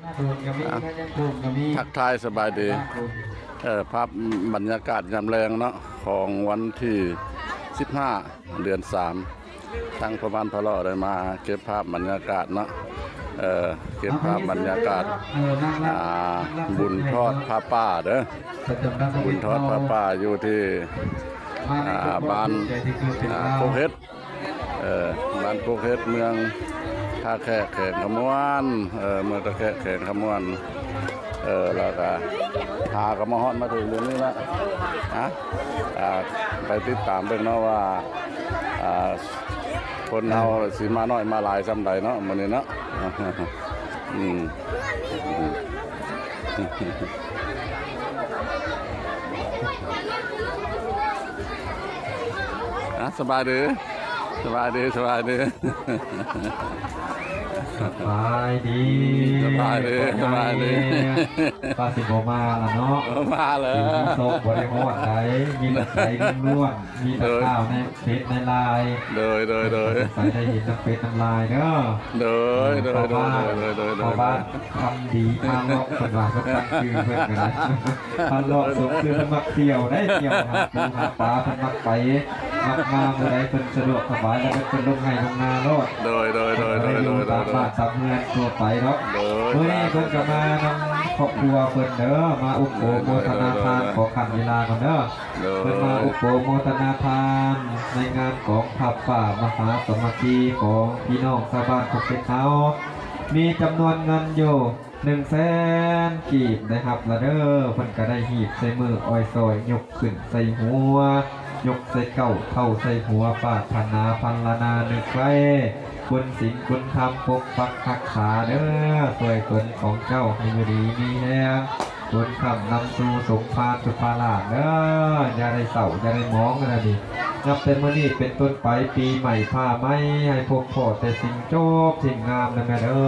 ອ່ະ ທັກທາຍສະບາຍດີ ເອີ ພາບບັນຍາກາດຍາມແລງເນາະ ຂອງວັນທີສິບຫ້າ ເດືອນສາມ ທາງພໍ່ບ້ານພະເລາະໄດ້ມາເກັບພາບບັນຍາກາດເນາະ ເອີ ເກັບພາບບັນຍາກາດ ອ່າ ບຸນທອດຜ້າປ່າເດີ ບຸນທອດຜ້າປ່າຢູ່ທີ່ ອ່າ ບ້ານ ອ່າ ໂຄກເຫັດ ເອີ ບ້ານໂຄກເຫັດ ເມືອງທ່າແຂກ ແຂວງຄຳມ່ວນ ເອີ ເມືອງທ່າແຂກ ແຂວງຄຳມ່ວນ ເອີ ແລ້ວກະຫາກໍມາຮອດມາເຖິງດຽວນີ້ລະ ຮະ ອ່າ ໄປຕິດຕາມເບິ່ງເນາະວ່າ ອ່າ ຄົນເຮົາຊິມານ້ອຍມາຫຼາຍສ່ຳໃດເນາະ ມື້ນີ້ເນາະ ອືມ. ອ່ະ ສະບາຍດີ ສະບາຍດີ ສະບາຍດີ ສະບາຍດີ ອືມ ສະບາຍດີ ສະບາຍດີ ວ່າຊິບໍ່ມາລະເນາະ ເອີ ມາແລ້ວ ຊິມີສົບບໍ່ໄດ້ຮອດໃດ ມີແຕ່ໃຈລ້ວນໆ ມີແຕ່ ໂດຍ ຂ່າວໃນ ເຟສໃນລາຍ ໂດຍ ໂດຍ ໂດຍ ໃສ່ໄດ້ເຫັນນຳເຟສນຳລາຍເດີ ໂດຍ ໂດຍ ໂດຍ ໂດຍ ໂດຍ ໂດຍ ຄຳດີພາເລາະ ເພິ່ນວ່າ ເພິ່ນຕັ້ງຊື່ເພິ່ນກໍໄດ້ ພາເລາະ ສົມຊື່ເພິ່ນມັກທ່ຽວໄດ໋ ທ່ຽວຫາປູຫາປາ ເພິ່ນມັກໄປ ມັກມາ ເມື່ອໃດເພິ່ນສະດວກສະບາຍ ແລ້ວເພິ່ນລົງໄຮ່ລົງນາໂລດ ໂດຍ ໂດຍ ໂດຍ ໂດຍ ຕາມບ້ານຕາມເຮືອນທົ່ວໄປເນາະ ໂດຍ ມື້ນີ້ເພິ່ນກໍມານຳຄອບຄົວເພິ່ນເດີ ມາອຸປະໂອໂມທະນາທານ ຂໍຂັ້ນເວລາກ່ອນເດີ ໂດຍ ເພິ່ນມາອຸປະໂອໂມທະນາທານໃນງານກອງຜ້າປ່າມະຫາສາມັກຄີຂອງພີ່ນ້ອງຊາວບ້ານກົກເພັດເຮົາ ມີຈຳນວນເງິນຢູ່ໜຶ່ງແສນກີບ ໄດ້ຮັບລະເດີ ເພິ່ນກະໄດ້ຮີບໃສ່ມື ອອຍຊອຍ ຍົກຂຶ້ນໃສ່ຫົວ ຍົກໃສ່ເກົ້າ ເທົ້າໃສ່ຫົວ ປາດຖະໜາພັນລະນານຶກໄວ້ ບຸນສິນບຸນທຳປົກປັກຮັກສາເດີ ຊ່ວຍຕົນຂອງເຈົ້າໃຫ້ຢູ່ດີມີແຮງ ບຸນຄ້ຳນຳສູ່ສົມພານສຸພາລາບເດີ ຢ່າໄດ້ເສົ້າ ຢ່າໄດ້ໝອງເດີນີ້ ນັບແຕ່ມື້ນີ້ເປັນຕົ້ນໄປ ປີໃໝ່ຟ້າໃໝ່ ໃຫ້ພົບພໍ້ແຕ່ສິ່ງໂຈບສິ່ງງາມເດີແມ່ເດີ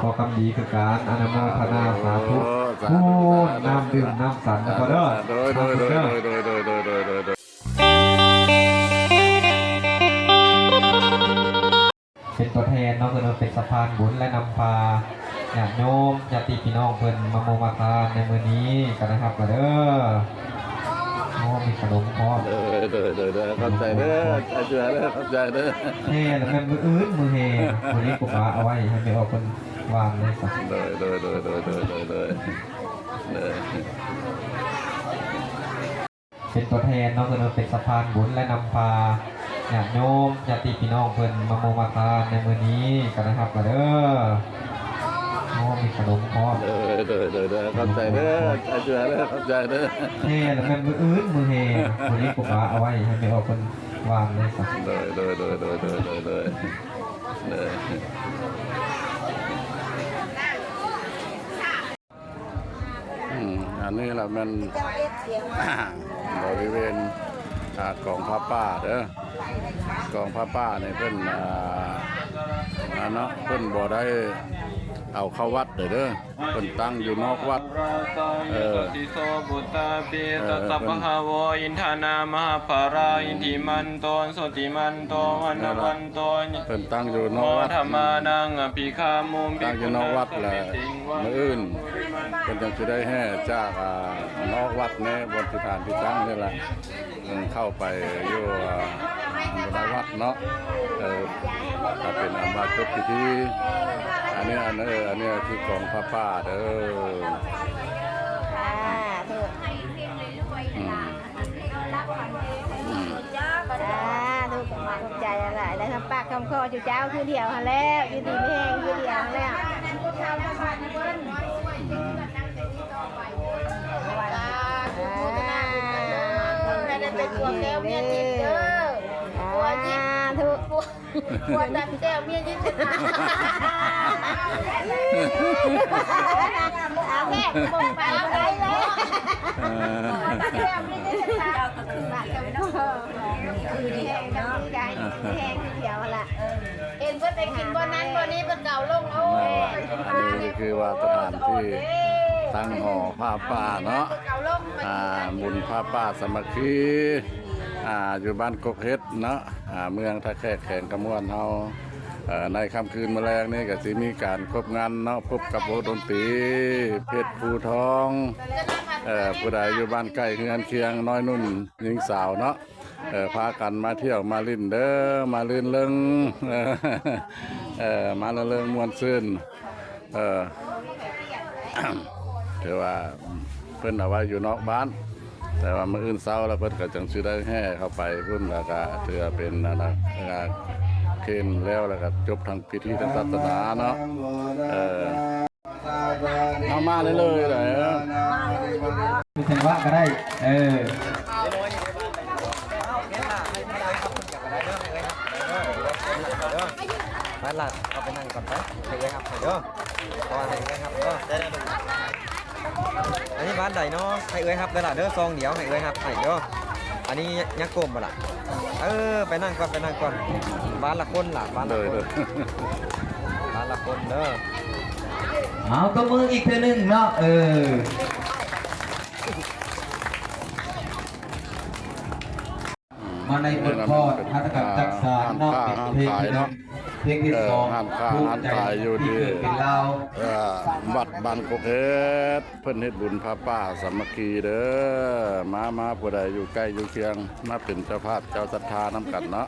ຂໍຄຳດີຄືກັນ ອະນຸໂມທະນາສາທຸ ສາທຸ ໂອ້ ສາທຸ ນ້ຳດື່ມນ້ຳສັນນະພໍ່ເດີ ໂດຍ ໂດຍ ໂດຍ ໂດຍ ໂດຍ ໂດຍ ໂດຍ ໂດຍ ໂດຍ ເປັນຕົວແທນເນາະ ເພິ່ນເປັນສະພານບຸນ ແລະ ນຳພາຍາດໂຍມ ຍາດຕິພີ່ນ້ອງເພິ່ນມາໂມມາທານໃນມື້ນີ້ ກໍໄດ້ຮັບລະເດີ ໂອ້ ມີຂະໜົມພ້ອມ ໂດຍ ໂດຍ ໂດຍ ໂດຍ ຂອບໃຈເດີ ຂອບໃຈເດີ ຂອບໃຈເດີ ແຫ່ລະແມ່ນມື້ອື່ນມື້ແຫ່ ມື້ນີ້ກໍປະເອົາໄວ້ໃຫ້ແມ່ອອກເພິ່ນວາງເລີຍຊະ ໂດຍ ໂດຍ ໂດຍ ໂດຍ ໂດຍ ໂດຍ ໂດຍ ໂດຍ ເປັນຕົວແທນເນາະ ເພິ່ນເປັນສະພານບຸນ ແລະ ນຳພາຍາດໂຍມ ຍາດຕິພີ່ນ້ອງເພິ່ນມາໂມມາທານໃນມື້ນີ້ ກໍໄດ້ຮັບລະເດີ ໂອ້ ມີຂະໜົມພ້ອມ ໂດຍ ໂດຍ ໂດຍ ໂດຍ ຂອບໃຈເດີ ຂອບໃຈເດີ ຂອບໃຈເດີ ແຫ່ລະແມ່ນມື້ອື່ນມື້ແຫ່ ມື້ນີ້ກໍປະເອົາໄວ້ໃຫ້ແມ່ອອກເພິ່ນວາງເລີຍຊະ ໂດຍ ໂດຍ ໂດຍ ໂດຍ ໂດຍ ໂດຍ ໂດຍ ອືມ ອັນນີ້ລະແມ່ນບໍລິເວນ ອ່າ ກອງຜ້າປ່າເດີ ກອງຜ້າປ່ານີ້ເພິ່ນ ອ່າ ອັນເນາະ ເພິ່ນບໍ່ໄດ້ເອົາເຂົ້າວັດເດີ ເພິ່ນຕັ້ງຢູ່ນອກວັດ ເອີ ເອີ ເພິ່ນ ເພິ່ນຕັ້ງຢູ່ນອກວັດ ຕັ້ງຢູ່ນອກວັດ ແລະ ມື້ອື່ນເພິ່ນຈັ່ງຊິໄດ້ແຫ່ຈາກ ອ່າ ນອກວັດແນ່ ບ່ອນທີ່ຖານທີ່ຕັ້ງນີ້ລະ ເຂົ້າໄປຢູ່ ອ່າ ໃນວັດເນາະ ເອີ ກໍເປັນອັນວ່າຈົບພິທີ ອັນນີ້ ອັນ ເອີ ອັນນີ້ຄືກອງຜ້າປ່າເດີ ສາທຸ ອືມ ອືມ ສາທຸ ຂອບໃຈຫຼາຍໆ ໄດ້ຄຳປາກຄຳຂໍຈຸເຈົ້າຄືດຽວຫັ້ນແລ້ວ ຢູ່ດີມີແຮງຄືດຽວຫັ້ນແລ້ວ ອືມ ສາທຸ ໂມທະນາບຸນນຳເດີ ໃຫ້ໄດ້ເປັນຜົວແກ້ວເມຍທິບເດີ ສາທຸ ຜົວຍິບ ຜົວດຳແກ້ວເມຍຍິບ ແທ້ບໍ່ໄປໄດ້ແລ້ວ ເອີ ແກ້ວເມຍຍິບ ຄືດຽວເນາະ ແຮງຄືດຽວຫັ້ນລະ ເອີ ເຫັນເພິ່ນໄປກິນບ່ອນນັ້ນບ່ອນນີ້ ເພິ່ນກໍເອົາລົງ ໂອ້ຍ ອັນນີ້ຄືວ່າສະຖານທີ່ຕັ້ງຫໍຜ້າປ່າເນາະ ອ່າ ບຸນຜ້າປ່າສາມັກຄີ ອ່າ ຢູ່ບ້ານກົກເຫັດເນາະ ອ່າ ເມືອງທ່າແຂກ ແຂວງຄຳມ່ວນເຮົາ ເອີ ໃນຄ່ຳຄືນມື້ແລງນີ້ກໍຊິມີການຄົບງັນເນາະ, ພົບກັບວົງດົນຕີເພັດພູທອງ. ເອີ ຜູ້ໃດຢູ່ບ້ານໃກ້ເຮືອນຄຽງ, ນ້ອຍໜຸ່ມຍິງສາວເນາະ, ເອີ ພາກັນມາທ່ຽວມາຫຼິ້ນເດີ, ມາລື່ນເລິງ, ເອີ ມາລື່ນເລິງມ່ວນຊື່ນ. ເອີ ຖືວ່າເພິ່ນເອົາໄວ້ຢູ່ນອກບ້ານ, ແຕ່ວ່າມື້ອື່ນເຊົ້າລະເພິ່ນກໍຈັ່ງຊິໄດ້ແຫ່ເຂົ້າໄປພຸ້ນ, ລະກະຖືວ່າເປັນອັນນະ ເອີ ເຄນແລ້ວ ລະກະຈົບທາງພິທີທາງສາສະໜາເນາະ. ເອີ ເອົາມາເລີຍໆ ເອີ ເປັນຈັງຫວະກໍໄດ້. ເອີ ໄປລະ ເຂົ້າໄປນັ່ງກ່ອນໄປ, ໃຫ້ເອື້ອຍຮັບໃຫ້ເດີ, ເພາະວ່າໃຫ້ເອື້ອຍຮັບເດີ. ອັນນີ້ບ້ານໃດເນາະ? ໃຫ້ເອື້ອຍຮັບເດີລະເດີ, ຊອງດຽວໃຫ້ເອື້ອຍຮັບໃຫ້ເດີ. ອັນນີ້ຍັງກົ້ມບໍ່ລະ? ເອີ ໄປນັ່ງກ່ອນ ໄປນັ່ງກ່ອນ, ບ້ານລະຄົນລະ ບ້ານລະຄົນ ບ້ານລະຄົນເດີ. ເອົາ ຕົບມືອີກເທື່ອໜຶ່ງເນາະ. ເອີ ມາໃນບົດຟ້ອນຫັດຖະກຳຈັກສານເນາະ, ເປັນເພງທີໜຶ່ງ, ເພງທີສອງ ເອີ ຮ້ານຄ້າຮ້ານຂາຍຢູ່ທີ່ ເອີ ວັດບ້ານກົກເຫັດ ເພິ່ນເຮັດບຸນຜ້າປ່າສາມັກຄີເດີ. ມາ ມາ ຜູ້ໃດຢູ່ໃກ້ຢູ່ຄຽງ ມາເປັນເຈົ້າພາບເຈົ້າສັດທານຳກັນເນາະ.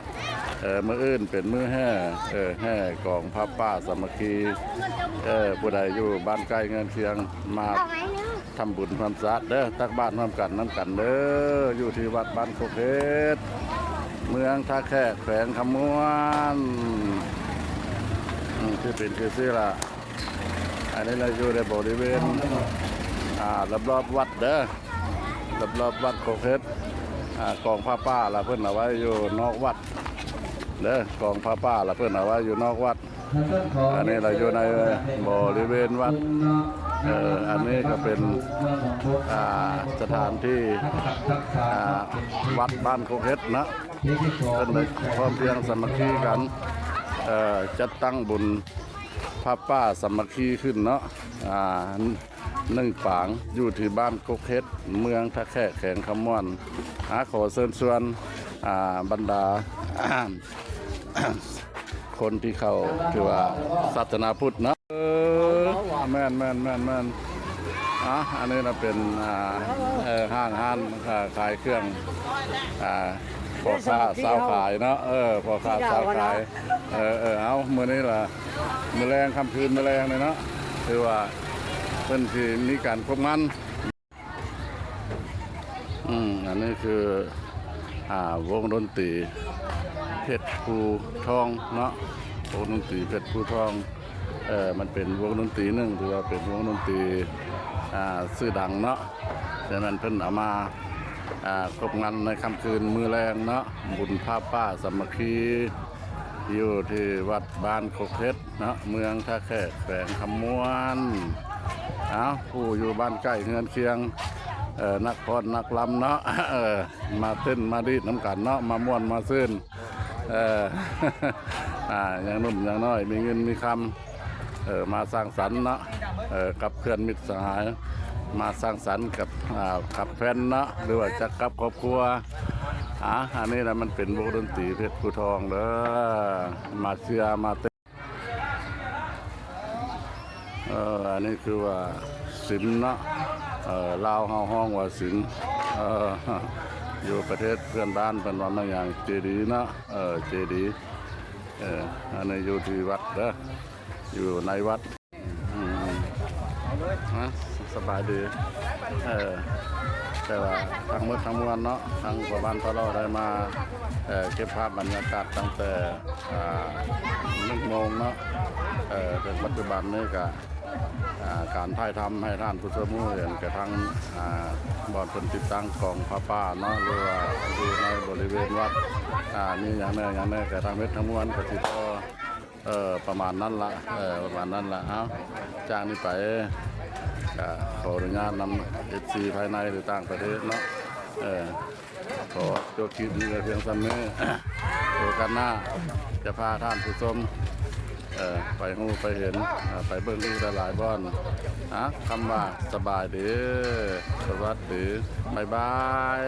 ເອີ ມື້ອື່ນເປັນມື້ແຫ່ ເອີ ແຫ່ກອງຜ້າປ່າສາມັກຄີ. ເອີ ຜູ້ໃດຢູ່ບ້ານໃກ້ເຮືອນຄຽງ ມາທຳບຸນຮ່ວມຊາດເດີ, ຕັກບາດຮ່ວມກັນນຳກັນເດີ, ຢູ່ທີ່ວັດບ້ານກົກເຫັດ ເມືອງທ່າແຂກ ແຂວງຄຳມ່ວນ. ອືມ ຄືເປັນຄືຊີ້ລະ. ອັນນີ້ລະຢູ່ໃນບໍລິເວນ ອ່າ ລອບໆ ວັດເດີ, ລອບໆ ວັດກົກເຫັດ. ອ່າ ກອງຜ້າປ່າລະເພິ່ນເອົາໄວ້ຢູ່ນອກວັດເດີ, ກອງຜ້າປ່າລະເພິ່ນເອົາໄວ້ຢູ່ນອກວັດ. ອັນນີ້ລະຢູ່ໃນບໍລິເວນວັດ. ເອີ ອັນນີ້ກໍເປັນ ອ່າ ສະຖານທີ່ ອ່າ ວັດບ້ານກົກເຫັດເນາະ, ເພິ່ນໄດ້ພ້ອມພຽງສາມັກຄີກັນ ເອີ ຈັດຕັ້ງບຸນຜ້າປ່າສາມັກຄີຂຶ້ນເນາະ. ອ່າ ໜຶ່ງປາງ ຢູ່ທີ່ບ້ານກົກເຫັດ ເມືອງທ່າແຂກ ແຂວງຄຳມ່ວນ. ອາ ຂໍເຊີນຊວນ ອ່າ ບັນດາ ຄົນທີ່ເຂົ້າ ຖືວ່າສາສະໜາພຸດເນາະ. ເອີ ແມ່ນໆໆໆ. ອາ ອັນນີ້ນະເປັນ ອ່າ ເອີ ຫ້າງຮ້ານ ອ່າ ຂາຍເຄື່ອງ ອ່າ ພໍ່ຄ້າຊາວຂາຍເນາະ. ເອີ ພໍ່ຄ້າຊາວຂາຍ. ເອີໆ ເອົາ ມື້ນີ້ລະ ມື້ແລງ ຄ່ຳຄືນມື້ແລງນີ້ເນາະ ຖືວ່າເພິ່ນຊິມີການຄົບງັນ. ອືມ ອັນນີ້ຄື ອ່າ ວົງດົນຕີເພັດພູທອງເນາະ, ວົງດົນຕີເພັດພູທອງ. ເອີ ມັນເປັນວົງດົນຕີໜຶ່ງ ຖືວ່າເປັນວົງດົນຕີ ອ່າ ຊື່ດັງເນາະ, ແຕ່ແມ່ນເພິ່ນເອົາມາ ອ່າ ຄົບງັນໃນຄ່ຳຄືນມື້ແລງເນາະ, ບຸນຜ້າປ່າສາມັກຄີ ຢູ່ທີ່ວັດບ້ານກົກເຫັດເນາະ, ເມືອງທ່າແຂກ ແຂວງຄຳມ່ວນ. ເອົາ ຜູ້ຢູ່ບ້ານໃກ້ເຮືອນຄຽງ ເອີ ນັກຟ້ອນນັກລຳເນາະ, ເອີ ມາເຕັ້ນມາດີດນຳກັນເນາະ, ມາມ່ວນມາຊື່ນ. ເອີ ອ່າ ຍັງໜຸ່ມຍັງນ້ອຍ ມີເງິນມີຄຳ ເອີ ມາສັງສັນເນາະ, ເອີ ກັບເພື່ອນມິດສະຫາຍ ມາສັງສັນກັບ ອ່າ ກັບແຟນເນາະ ຫຼືວ່າຈະກັບຄອບຄົວ. ອາ ອັນນີ້ນະ ມັນເປັນວົງດົນຕີເພັດພູທອງເດີ, ມາເຊຍມາເຕະ. ເອີ ອັນນີ້ຄືວ່າສິມເນາະ, ເອີ ລາວເຮົາຮ້ອງວ່າສິມ. ເອີ ຢູ່ປະເທດເພື່ອນບ້ານເພິ່ນວ່າແມ່ນຫຍັງ ເຈດີເນາະ, ເອີ ເຈດີ. ເອີ ອັນນີ້ຢູ່ທີ່ວັດເດີ, ຢູ່ໃນວັດ. ອືມ ອາ ສະບາຍດີ. ເອີ ແຕ່ວ່າທັງໝົດທັງມວນເນາະ, ທາງພໍ່ບ້ານພະເລາະໄດ້ມາ ເອີ ເກັບພາບບັນຍາກາດຕັ້ງແຕ່ ອ່າ ໜຶ່ງໂມງເນາະ, ເອີ ເຖິງປັດຈຸບັນນີ້ກະ ອ່າ ການຖ່າຍທຳໃຫ້ທ່ານຜູ້ຊົມຮູ້ເຫັນກະທັງ ອ່າ ບ່ອນເພິ່ນຕິດຕັ້ງກອງຜ້າປ່າເນາະ ຫຼືວ່າຢູ່ໃນບໍລິເວນວັດ ອ່າ ມີຫຍັງແດ່ຫຍັງແດ່ ກະທັງໝົດທັງມວນກະຊິພໍ ເອີ ປະມານນັ້ນລະ ເອີ ປະມານນັ້ນລະ. ເອົາ ຈາກນີ້ໄປກະຂໍອະນຸຍາດນຳເອັຟຊີພາຍໃນ ຫຼື ຕ່າງປະເທດເນາະ, ເອີ ຂໍຈົບຄລິບນີ້ໄວ້ພຽງສ່ຳນີ້. ໂອກາດໜ້າຈະພາທ່ານຜູ້ຊົມ ເອີ ໄປຮູ້ໄປເຫັນ ເອີ ໄປເບິ່ງອີກຫຼາຍໆບ່ອນ. ອາ ຄຳວ່າສະບາຍດີ ສະຫວັດດີ ບາຍບາຍ.